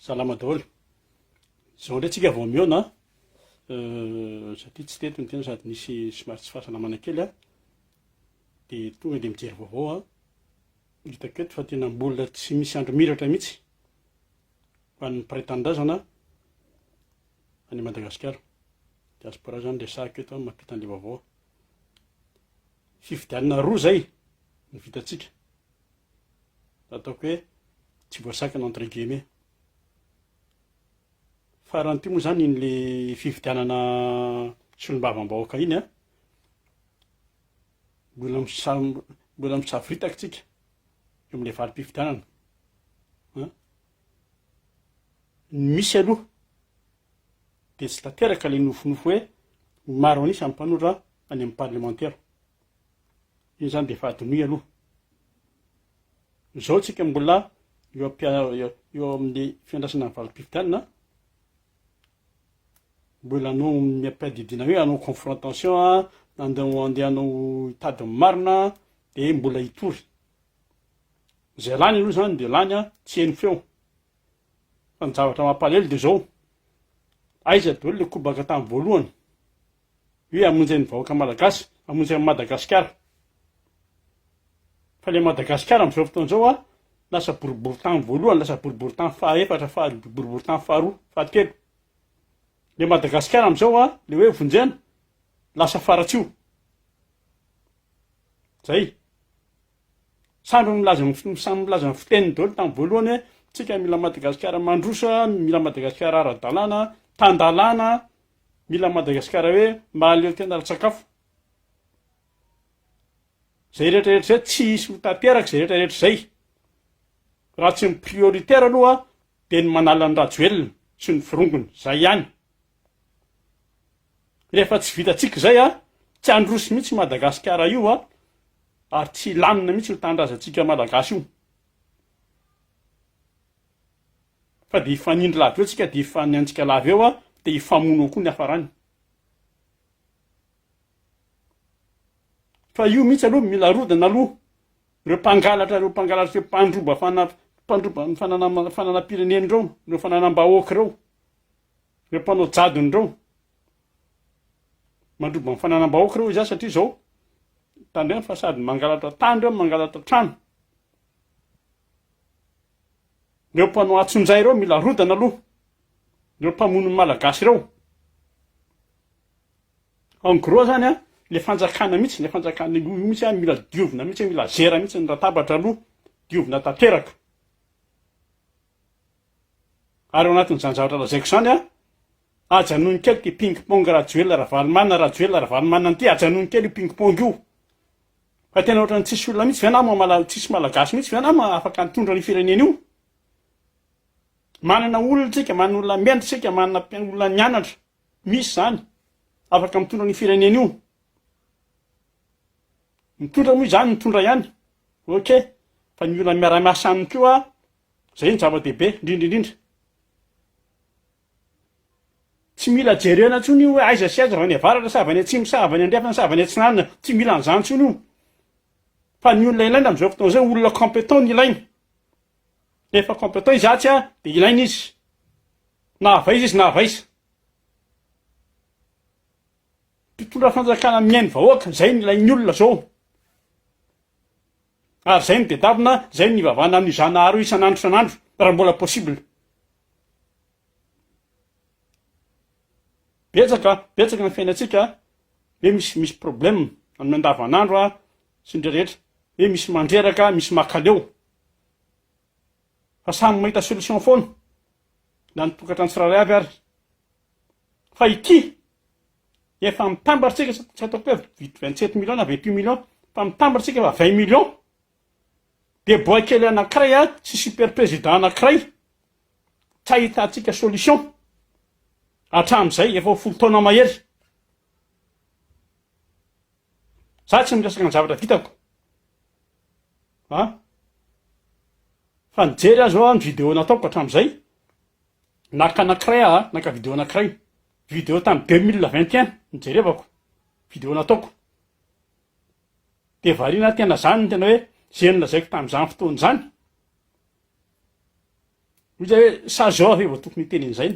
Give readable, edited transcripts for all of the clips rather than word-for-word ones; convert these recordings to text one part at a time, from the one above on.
Salama daholo. Izao indray tsika vao mihaona an, satria tsy teto ny tena sady nisy somary tsy fahasalamana kely an, dia tonga dia mijery vaovao an, hitako eto fa tena mbola tsy misy andro miratra mihitsy ho an'ny mpiray tanindrazana any Madagasikara. Diaspora zany resahako eto an, mampita an'ilay vaovao. Fifidianana roa zay no vitantsika. Ataoko hoe tsy voasakana entre guillemets. Farany ity moa zany iny le fifidianana solombavambahoaka iny an, mbola misa- mbola misavoritaka tsika eo amle valim-pifidianana an. Ny misy aloha de tsy tanteraka le nofinofy hoe ho maro an'isa ny mpanohitra any amin'ny parlemantera. Iny zany de efa adinoy aloha. Izao tsika mbola eo am-pia- eo amin'ny fiandrasana ny valim-pifidianana, mbola hanao ny am-piadidiana hoe hanao confrontation an, andeha andeha hanao hitady ny marina de mbola hitory. Zay lany aloha zany de lany an, tsy heno feo. Fa ny zavatra mampalahelo de zao, aiza daholo le kobaka tamin'ny voalohany hoe hamonjy ny vahoaka malagasy, hamonjy an'i Madagasikara. Fa le Madagasikara amin'izao fotoana izao a, lasa boriborintany voalohany, lasa boriborintany fahaefatra, faha boriborintany faharoa, fahatelo. Le Madagasikara amin'izao a, le hoe vonjena, lasa faratsiho. Zay. Samy milaza ny samy milaza ny fiteniny daholo tamin'ny voalohany hoe tsika mila Madagasikara mandroso a, mila Madagasikara ara-dalàna, tan-dalàna, mila Madagasikara hoe mahaleo tena ara-tsakafo. Zay rehetra rehetra zay tsy hisy ho tanteraka zay rehetra rehetra zay. Raha tsy ny prioritaire aloha dia ny manala an'i Rajoelina sy ny forongony, zay ihany. Rehefa tsy vitantsika izay a, tsy handroso mihitsy Madagasikara io a, ary tsy hilamina mihitsy io tanindrazantsika Malagasy io. Fa dia hifanindry lava eo tsika, dia hifaniantsika lava eo a, dia hifamono eo koa ny hafarany. Fa io mihitsy aloha mila arodana aloha. Ireo mpangalatra, ireo mpangalatra, ireo mpandroba fana, mpandroba ny fanana, fananam-pirenena ireo, ireo fananam-bahoaka ireo. Ireo mpanao jadona ireo. Mandroba ny fananam-bahoaka ireo izy satria izao tandremo fa sady mangalatra tany ireo mangalatra trano. Ireo mpanao antsonjay ireo mila rodana aloha. Ireo mpamono ny Malagasy ireo. En gros zany an, le fanjakana mihitsy, le fanjakana io mihitsy an mila diovina mihitsy, mila zera mihitsy ny latabatra aloha, diovina tanteraka. Ary ao anatin'izany zavatra lazaiko izany an, ajanony kely ity ping pong Rajoelina Ravalomanana Rajoelina Ravalomanana ity, ajanony kely io ping pong io. Fa tena ohatran'ny tsisy olona mihitsy ve nama mala- tsisy malagasy mihitsy ve nama afaka nitondra an'io firenena io? Manana olona tsika, manana olona mendrika tsika, manana olona nianatra, misy izany, afaka mitondra an'io firenena io. Mitondra moa izany, mitondra ihany, ok, fa ny olona miara-miasa aminy koa Zay no zava-dehibe indrindra indrindra. Tsy mila jerena intsony io hoe aiza sy aiza, avy any avaratra sa avy any atsimo sa avy any andrefana sa avy any atsinanana, tsy mila an'izany intsony io. Fa ny olona ilaina amin'izao fotoana izao, olona compétent no ilaina. Rehefa compétent izy atsy dia ilaina izy. Na avy aiza izy na avy aiza. Mpitondra fanjakana mihaino vahoaka, izay no ilain'ny olona izao. Ary zay no tedavina, zay no ivavahana amin'io Zanahary io isan'andro isan'andro raha mbola possible. Betsaka, betsaka ny fiainantsika hoe misy misy problème amin'ny andavanandro a, sy ny rehetra, hoe misy mandreraka, misy makaleo. Fa samy mahita solution foana, na ny tokantrano tsirairay avy ary. Fa ity Efa mitambatra tsika, tsy ataoko hoe 27 millions na 28 millions, fa mitambatra tsika efa 20 millions. Dia boay kely anankiray a, sy super président anankiray, tsy ahitantsika solution. Hatramin'izay, efa ho folo taona mahery. Za tsy miresaka ny zavatra vitako. A? Fa nijery aho zao ny vidéo nataoko hatramin'izay, naka anankiray aho, naka vidéo anankiray. Vidéo tamin'ny 2021 nijerevako, vidéo nataoko. Dia variana aho tena zany no tena hoe zay nolazaiko tamin'izany fotoana izany. Hoy izy hoe sa zao ve vao tokony hiteny an'izay?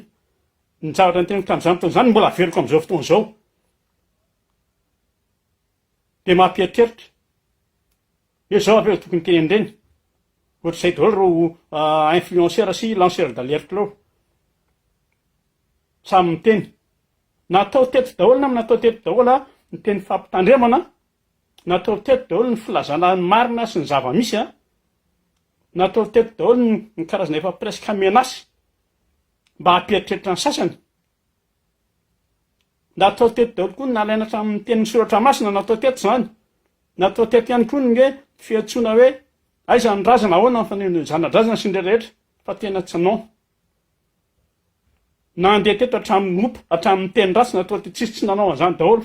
Ny zavatra noteneniko tamin'izany fotoana izany mbola averiko amin'izao fotoana izao. Dia mampieritreritra. Hoe zao ve vao tokony hiteny an'ireny? Ohatr'izay daholo ireo influenceur sy lanceur d'alerte ireo. Samy miteny. Natao teto daholo namana, natao teto daholo ny teny fampitandremana, natao teto daholo ny filazana ny marina sy ny zava-misy a. Natao teto daholo ny karazana efa presque menace mba hampieritreritra ny sasany. Natao teto daholo koa ny nalaina hatramin'ny tenin'ny soratra masina, natao teto izany. Natao teto ihany koa ny hoe fiantsoana hoe aiza ny razana, ahoana ny fanenona ny zana-drazana sy ny rehetra fa tena tsy non. Nandeha teto hatramin'ny mopa, hatramin'ny teny ratsy natao teto, tsisy tsy nanao an'izany daholo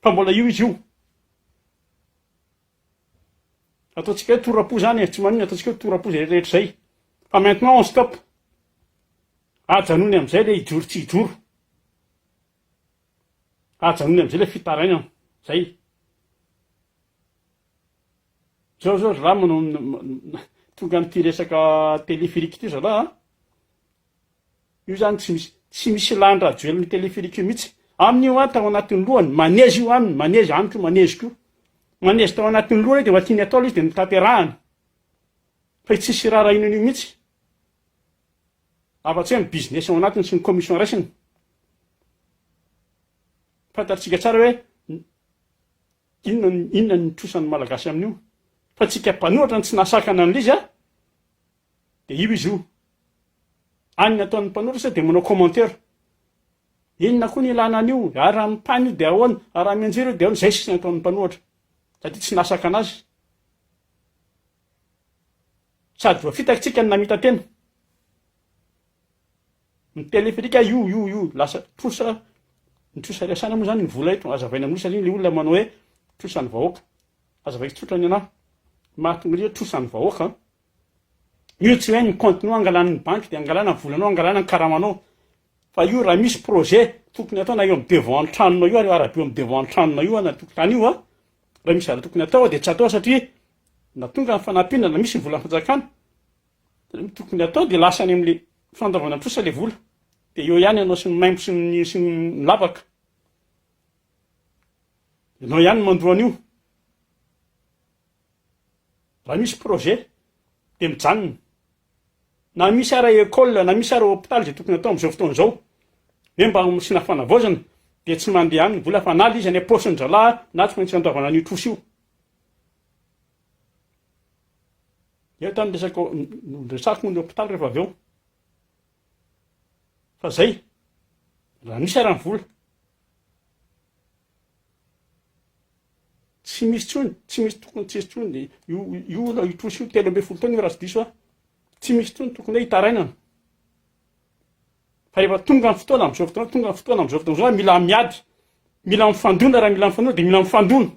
fa mbola io izy io. Ataontsika hoe tora-po izany e, tsy maninona ataontsika hoe tora-po izay rehetra izay. Fa maintenant on stop. Ajanony amin'izay ilay hijoro tsy hijoro. Ajanony amin'izay ilay fitarainana. Zay. Zao zao zalahy manao tonga amin'ity resaka téléphérique ity zalahy a. Io zany tsy misy tsy misy ilàn'i Rajoelina io téléphérique io mihitsy. Aminy io an tao anatin'ny lohany, manezy io aminy, manezy amiko io, manezy koa. Manezy tao anatin'ny lohany dia mba tiany atao ilay izy dia notanterahany. Fa tsisy iraharahiana an'io mihitsy. Afa-tsy hoe ny business ao anatiny sy ny commission raisiny. Fantatsika tsara hoe inona inona ny trosan'ny Malagasy amin'io. Fa tsika mpanohatra no tsy nahasakana an'ilay izy a, dia io izy io. Any ny ataon'ny mpanohatra sa dia manao commentaire. Inona koa ny ilana an'io? Ary raha mipana io dia ahoana? Ary raha mianjera io dia ahoana? Izay sisa ny ataon'ny mpanohatra. Satria tsy nahasakana azy. Sady voafitaka tsika no namita tena. Ny téléphérique io io io lasa trosa ny trosa resahana moa zany ny vola eto azavaina amin'io satria le olona manao hoe trosan'ny vahoaka. Azavaiko tsotra ny anahy. Mahatonga ny hoe trosan'ny vahoaka. Io tsy hoe ny compte-nao angalan'ny banky dia angalana ny volanao angalana ny karamanao. Fa io raha misy projet tokony atao na eo amin'ny devant ny tranonao io ary arabe eo amin'ny devant ny tranonao io na tokotany io raha misy zavatra tokony atao dia tsy atao satria na tonga ny fanampiana na misy ny volan'ny fanjakana ny tokony atao dia lasa any amin'le fandoavana trosa le vola dia eo ihany ianao sy ny maimbo sy ny sy ny lavaka ianao ihany no mandoa an'io raha misy projet dia mijanona Na misy ara école na misy ara hôpital izay tokony atao amin'izao fotoana izao hoe mba hasiana fanavaozana dia tsy mandeha any ny vola fa na le izy any am-paosin-dralahy na tsy maintsy andoavana an'io trosa io. Eo tany resaka noresahako moa ny hôpital rehefa avy eo. Fa zay, raha misy ara ny vola. Tsy misy tsony, tsy misy tokony tsisy tsony io io io trosa io 13 taona io raha tsy diso aho. Tsy misy tsony tokony hoe hitarainana. Fa rehefa tonga ny fotoana amin'izao fotoana, tonga ny fotoana amin'izao fotoana izao mila miady, mila mifandona raha mila mifandona dia mila mifandona.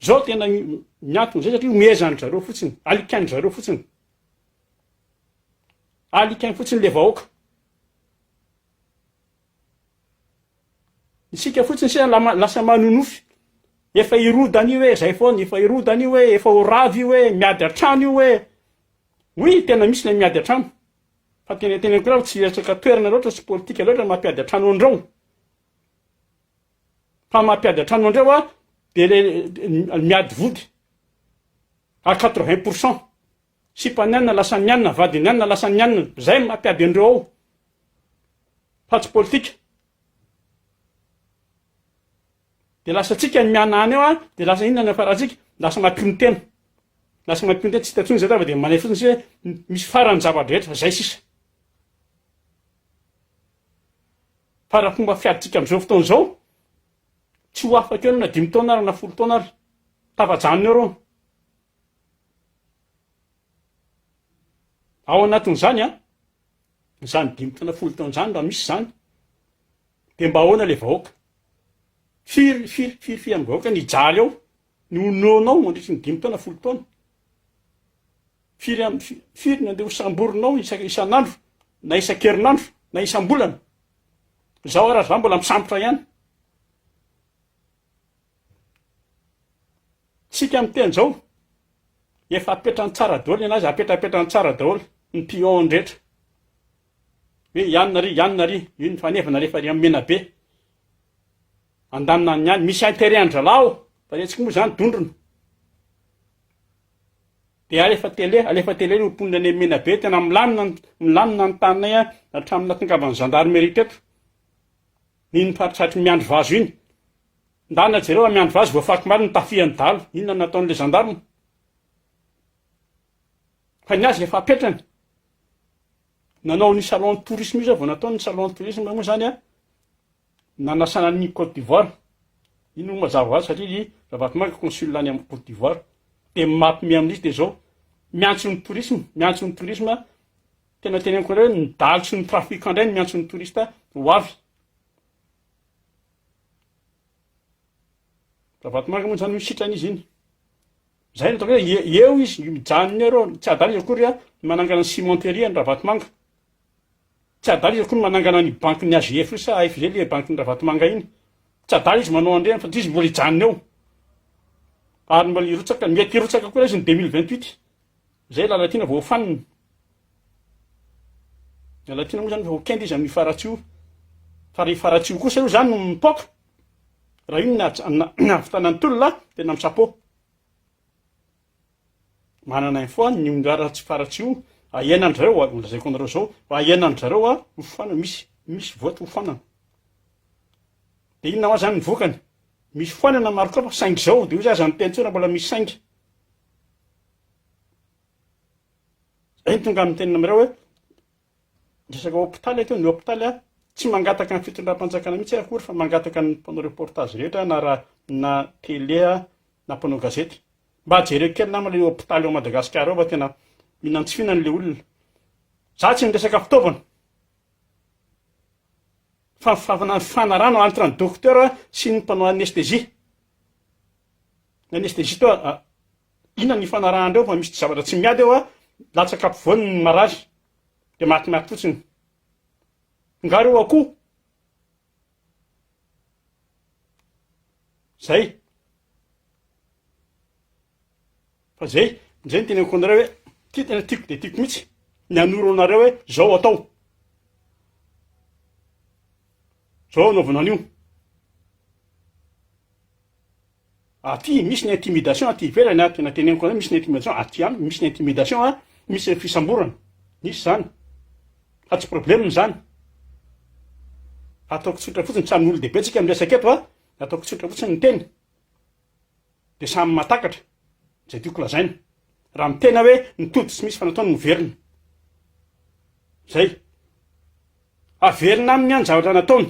Zao tena ny antony zay satria omezan-dry zareo fotsiny, alikain-dry zareo fotsiny. Alikainy fotsiny le vahoaka. Isika fotsiny sisa lasa manonofy. Efa hirodana io hoe zay foana, efa hirodana io hoe efa ho rava io hoe miady an-trano io hoe. Oui, tena misy ilay miady an-trano. Fa tena teneniko raha tsy resaka toerana loatra sy politika loatra mampiady an-trano an'ireo. Fa mampiady an-trano an'ireo a dia le miady vody à 80 pour cent. Sipan'ny anona lasan'ny anona, vadin'ny anona lasan'ny anona. Zay no mampiady an'ireo ao. Fa tsy politika. Dia lasa tsika ny mihanahana eo a, dia lasa inona ny afarantsika? Lasa mampionon-tena. Lasa mampionon-tena, tsy hita intsony izay fa dia manaiky fotsiny isika hoe misy farany ny zava-drehetra, zay sisa. Fa raha fomba fiadintsika amin'izao fotoana izao, tsy ho afaka eo na dimy taona ary na folo taona ary. Tafajanona eo reo. Ao anatin'izany an, izany dimy taona folo taona izany raha misy izany, dia mba ahoana ilay vahoaka? Firy firy firy firy amin'ny vahoaka ny hijaly ao, ny ho noana ao mandritry ny dimy taona folo taona? Firy am firy ny andeha ho samborinao isa isan'andro na isan-kerinandro na isam-bolana? Izao ara za mbola misambotra ihany. Tsika miteny zao. Efa apetrany tsara daholo ny anazy, apetrapetrany tsara daholo ny pion rehetra. Hoe ianona ry, ianona ry, io ny fanevana rehefa ry amin'ny Menabe. Andanina any ihany, misy intérêt an-dralahy ao, fa ny antsika moa izany dondrona. Dia alefa télé, alefa télé ny mponina any Menabe, tena milamina, milamina ny taninay an, hatramin'ny nahatongavan'ny gendarmerie teto. Iny faritsaritry Miandrivazo iny. Ndana jereo a Miandrivazo voafaky omaly ny tafihan'ny dahalo, inona no nataon'ilay gendarme? Fa ny azy efa apetrany. Nanao ny salon de tourisme io zao vao nataony ny salon de tourisme moa zany a nanasana an'i Côte d'Ivoire. Iny moa mazava ho azy satria i Ravatomanga consul any amin'ny Côte d'Ivoire. Dia mampime amin'izy dia zao miantso ny tourisme, miantso ny tourisme tena teneniko anareo hoe ny dahalo sy ny trafiquant indray no miantso ny touriste ho avy. Ravatomanga moa zany sitrana izy iny. Zay no ataoko hoe eo izy mijanona eo reo, tsy adala izy akory a manangana ny cimenterie any Ravatomanga. Tsy adala izy akory manangana ny banky-n'ny AGF io sa AFG le banky-n'i Ravatomanga iny. Tsy adala izy manao an'ireny fa izy mbola hijanona eo. Ary mbola hirotsaka, mety hirotsaka koa izy ny 2028. Zay Lalatiana vao hofanina. Lalatiana moa zany efa ho kenda izy amin'io faratsiho io. Fa raha io faratsiho kosa io zany no mipoaka, raha io no nahavitana ny tolona, tena misapo. Manana info aho ny olona ratsy faratsiho, ahianan-dry zareo, ho lazaiko anareo zao, ahianan-dry zareo ho foanana, misy misy vote ho foanana. De inona hoa zany ny vokany? Misy foanana maro koa fa saingy zao, de hoy za aza miteny intsony raha mbola misy saingy. Zay no tonga amin'ny teniny aminareo hoe resaka hopitaly ato, ny hopitaly a tsy mangataka ny fitondram-panjakana mihitsy akory fa mangataka ny mpanao reportage rehetra na raha na télé na mpanao gazety. Mba jereo kely nama le hopitaly ao Madagasikara ao fa tena mihinan-tsy fihinana le olona. Za tsy miresaka fitaovana fa ny fanarahana entre ny docteur sy ny mpanao anesthésie. Ny anesthésie toa Inona ny ifanarahandreo fa misy zavatra tsy miady eo a, latsaka ampovoany ny marary de matimaty fotsiny. Nga reo akoho? Zay. Fa zay, zay ny teneniko anareo hoe ty tena tiako de tiako mihitsy ny hanoro anareo hoe zao atao. Zao anaovana an'io. Aty misy ny intimidation aty ivelany a, tena teneniko anareo misy ny intimidation aty amiko misy ny intimidation a, misy ny fisamborana, misy zany, fa tsy problème zany, ataoko tsotra fotsiny, samy olon-dehibe tsika miresaka eto a, ataoko tsotra fotsiny ny teny, de samy mahatakatra zay tiako lazaina, raha miteny aho hoe ny tody tsy misy fa nataony miverina, zay, averina aminy an ny zavatra nataony.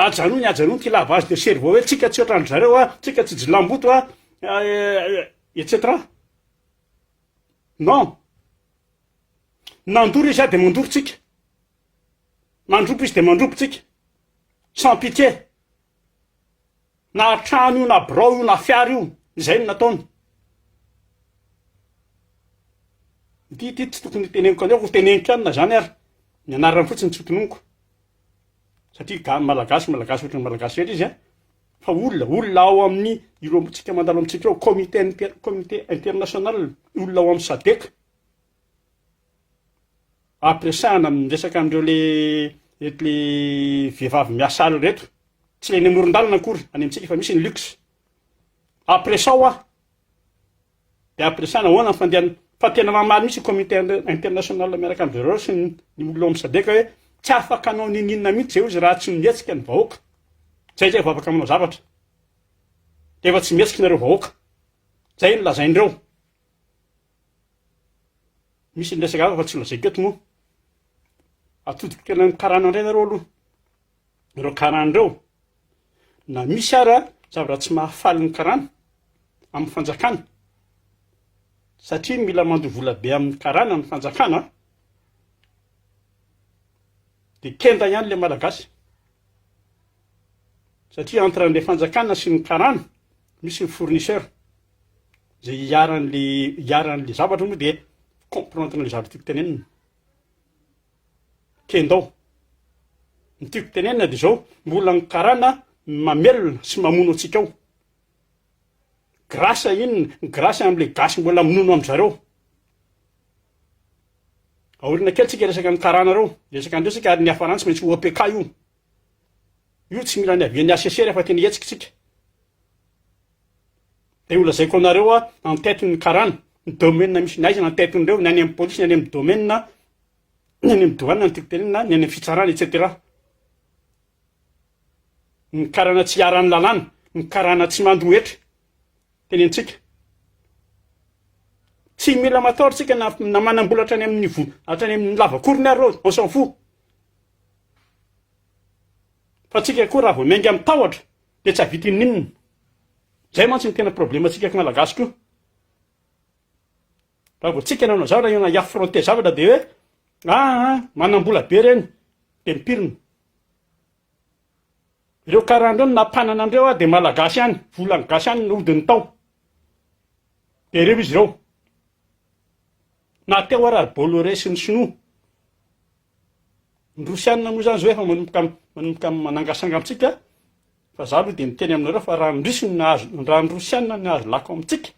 Ajanony ajanony ty lavage de cerveau hoe tsika tsy ohatran-dry zareo a, tsika tsy jilamboto a, etc. Non. Nandoro izy a de mandoro tsika. Mandrobo izy de mandrobo tsika. Sans pitié. Na trano io na birao io na fiara io, izay no nataony. Ity ity tsy tokony teneniko an'io, ho teneniko ihany na zany ary. Ny anarany fotsiny tsy ho tononiko. Satria ga malagasy malagasy ohatran'ny malagasy rehetra izy a, fa olona olona ao amin'ny ireo tsika mandalo amintsika eo comité inter comité international olona ao amin'ny sadec ampiresahana amin'ny resaka an'ireo le reto le vehivavy miasa alina reto tsy le eny amoron-dalana akory any amintsika efa misy ny luxe ampiresao aho Dia ampiresahana ahoana ny fandehan'ny fa tena mamaly mihitsy ny communauté internationale miaraka amin-dry zareo sy ny olona ao amin'ny sadec hoe tsy afaka hanao n'inon'inona mihitsy zay ozy raha tsy mihetsika ny vahoaka. Zay zay vao afaka manao zavatra. Rehefa tsy mihetsika nareo vahoaka. Zay no lazain'ireo. Misy ny resaka hafa fa tsy lazaiko eto moa. Atodiko kely any karana indray nareo aloha. Ireo karana ireo. Na misy ara zavatra tsy mahafaly ny karana amin'ny fanjakana satria mila mandoa vola be amin'ny karana ny fanjakana de kenda ihany le malagasy satria entre an'le fanjakana sy ny karana misy ny fournisseur zay iharan'le iharan'le zavatra moa de comprendre le zavatra tiako tenenina Kendao. Ny tiako tenenina dia izao, mbola ny karana mamelona sy mamono antsika ao. Grâce inona? Grâce amle gasy mbola minono am zareo. Aorina kely tsika resaka ny karana reo, resaka andreo tsika ary ny hafarany tsy maintsy ho OPK io. Io tsy mila ny avian'ny HCC rehefa tena hetsika tsika. Dia ho lazaiko anareo a, en tête ny karana, ny domaine misy ny aizana en tête ndreo, ny any amin'ny polisy, ny any amin'ny domaine, ny any amin'ny douane ny tiako tenenina, ny any amin'ny fitsarana etc. Ny karana tsy iharan'ny lalàna, ny karana tsy mandoa hetra, tenentsika. Tsy mila matahotra tsika na, na manam-bola hatrany amin'ny vo, hatrany amin'ny lavakorony ary reo, on s'en fout. Fa tsika koa raha vao miainga amin'ny tahotra dia tsy hahavita inoninona. Zay mantsy ny tena problème tsika malagasy koa. Raha vao tsika nanao zavatra na hi-affronter zavatra dia hoe ah, manam-bola be reny dia mipirina. Ireo karana ireo no nampanana an'ireo ah dia malagasy ihany, volan'ny gasy ihany no hodiny tao. Dia ireo izy ireo. Na teo ara ry Bolloré sy ny sinoa. Ny rosianina moa izany izao efa manomboka manomboka manangasanga amintsika fa za aloha dia miteny aminareo fa raha ny russe no nahazo raha ny rosianina no nahazo lako amintsika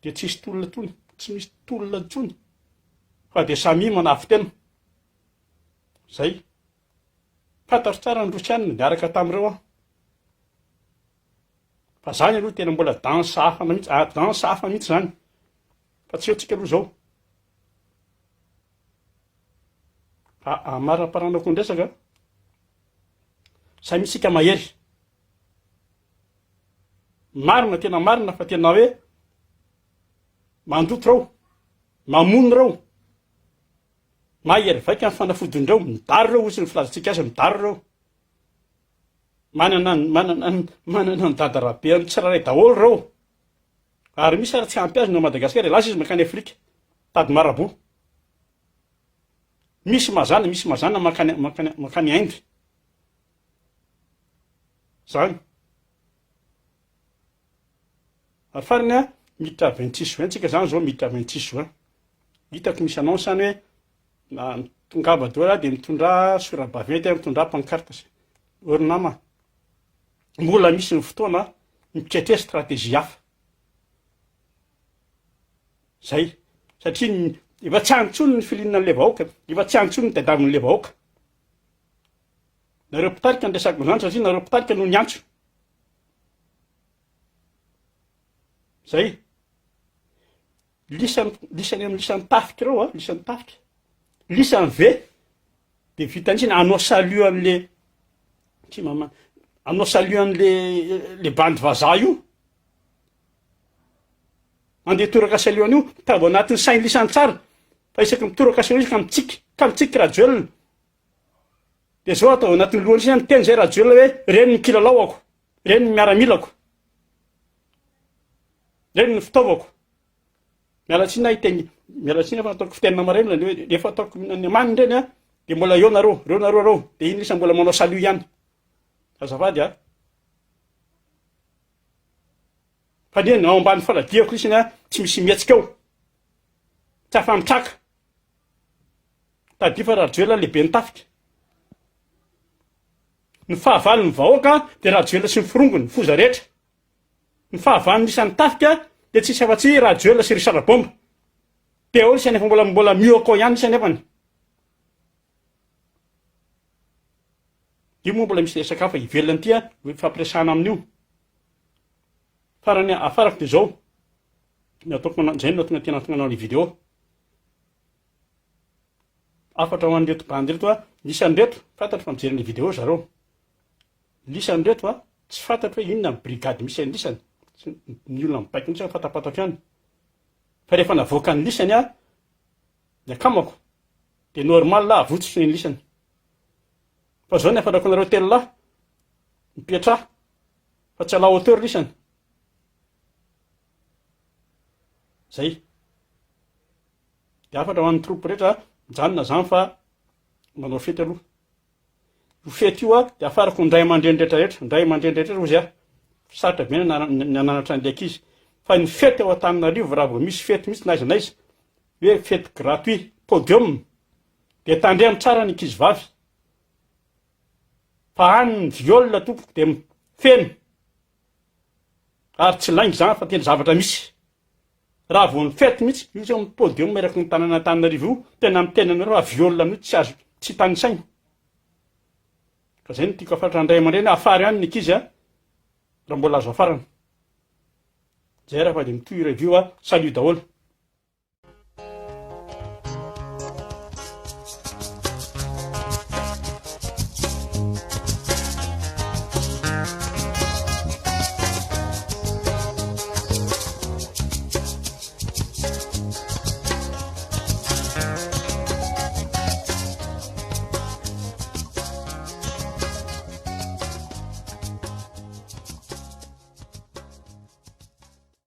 dia tsisy tolona intsony, tsy misy tolona intsony fa dia samia manavo-tena. Zay. Fantatro tsara ny rosianina, niaraka tamin'ireo aho. Fa zany aloha tena mbola danse hafa mihitsy, ah, danse hafa mihitsy zany. Fa tsy eo tsika aloha zao. Fa amaraparanako ny resaka, samy isika mahery. Marina, tena marina fa tena hoe mandoto reo, mamono reo. Mahery vaika ny fanafodin'ireo, midary ireo hozy ny filazantsika azy, midary ireo. Manana manana manana ny dada rabe amin'ny tsirairay daholo ireo. Ary misy ary tsy ampy azy ny ao Madagasikara, lasa izy mankany Afrika, tady marabout. Misy mazana, misy mazana mankany mankany mankany Inde. Zany. Ary farany a, miditra 26 juin tsika zany zao miditra 26 juin. Hitako misy annonce any hoe tongava daholo a dia mitondrà sora-baventy a, mitondrà pancarte sy ô ry nama, mbola misy ny fotoana mitretre stratégie hafa. Zay. Satria ny efa tsy any intsony ny feeling an'ilay vahoaka, efa tsy any intsony ny tadiavin'ilay vahoaka. Nareo mpitarika no resako an'izany satria nareo mpitarika no niantso. Zay. Lisany, lisany amin'ny lisan'ny tafika ireo a, lisan'ny tafika. Lisany ve de vita an'izany hanao salut an'le tsy mama hanao salut an'le le bandy vazaha io. Andeha toraka salut an'io, mitady ao anatin'ny sainy lisany tsara fa isaky mitoraka salut izy ka mitsiky, ka mitsiky Rajoelina. De zao atao anatin'ny lohany sisa miteny zay Rajoelina hoe reny ny kilalaoako, reny ny miaramilako. Reny ny fitaovako. Miala tsiny aho hiteny, miala tsiny fa ataoko fitenina marenina ny hoe rehefa ataoko ny amaniny ireny a, dia mbola eo nareo, reo nareo reo, dia iny lisa mbola manao salut ihany. Azafady a. Fa ny ao ambany faladiako lisany a, tsy misy mihetsika ao. Tsy afa-mitraka. Tadidio fa Rajoelina lehiben'ny tafika. Ny fahavalon'ny vahoaka dia Rajoelina sy ny forongony, foza rehetra. Ny fahavalon'ny isan'ny tafika dia tsisy afa-tsy Rajoelina sy Richard Bomba. Dia ao isany efa mbola mbola miohaka ao ihany isany nefany. Io moa mbola misy resaka hafa ivelany ity a, ifampiresahana amin'io. Farany afarako dia izao, ny ataoko mana, izay no nahatonga tena nahatonga anao ny vidéo. Hafatra ho an'ireto bandy ireto a, nisy an'ireto, fantatro fa mijery ny vidéo zareo. Lisany reto a, tsy fantatro hoe inona ny brigade misy an'lisany, tsy ny olona mibaiko mihitsy fantapantatro ihany. Fa rehefa navoakan'ny lisany a, ny akamako, dia normal avotsotro ny lisany. Fa zao ny hafatrako anareo telolahy, mipetraha fa tsy à la hauteur lisany. Zay. Dia hafatra ho an'ny troupe rehetra, mijanona zany fa manao fety aloha. Io fety io a dia afarako ny ray aman-dreny rehetra rehetra, ny ray aman-dreny rehetra hozy aho, sarotra be ny hananatra an'ilay ankizy, fa ny fety ao Antananarivo raha vao misy fety mihitsy na aiza na aiza, hoe fety gratuit, podium, dia tandremo tsara ny ankizy vavy, fa any ny viol tompoko dia feno. Ary tsy lainga izany fa tena zavatra misy. Raha vao ny fety mihitsy, io zao amin'ny podium eraky ny tanàna Antananarivo io, tena miteny anareo fa viol mihitsy tsy azo, tsy tanisaina. Ka zay no tiako hafatra ny ray aman-dreny, afaro ihany ny ankizy a, raha mbola azo afarana. Zay raha fa dia mitohy revio a, salut daholo.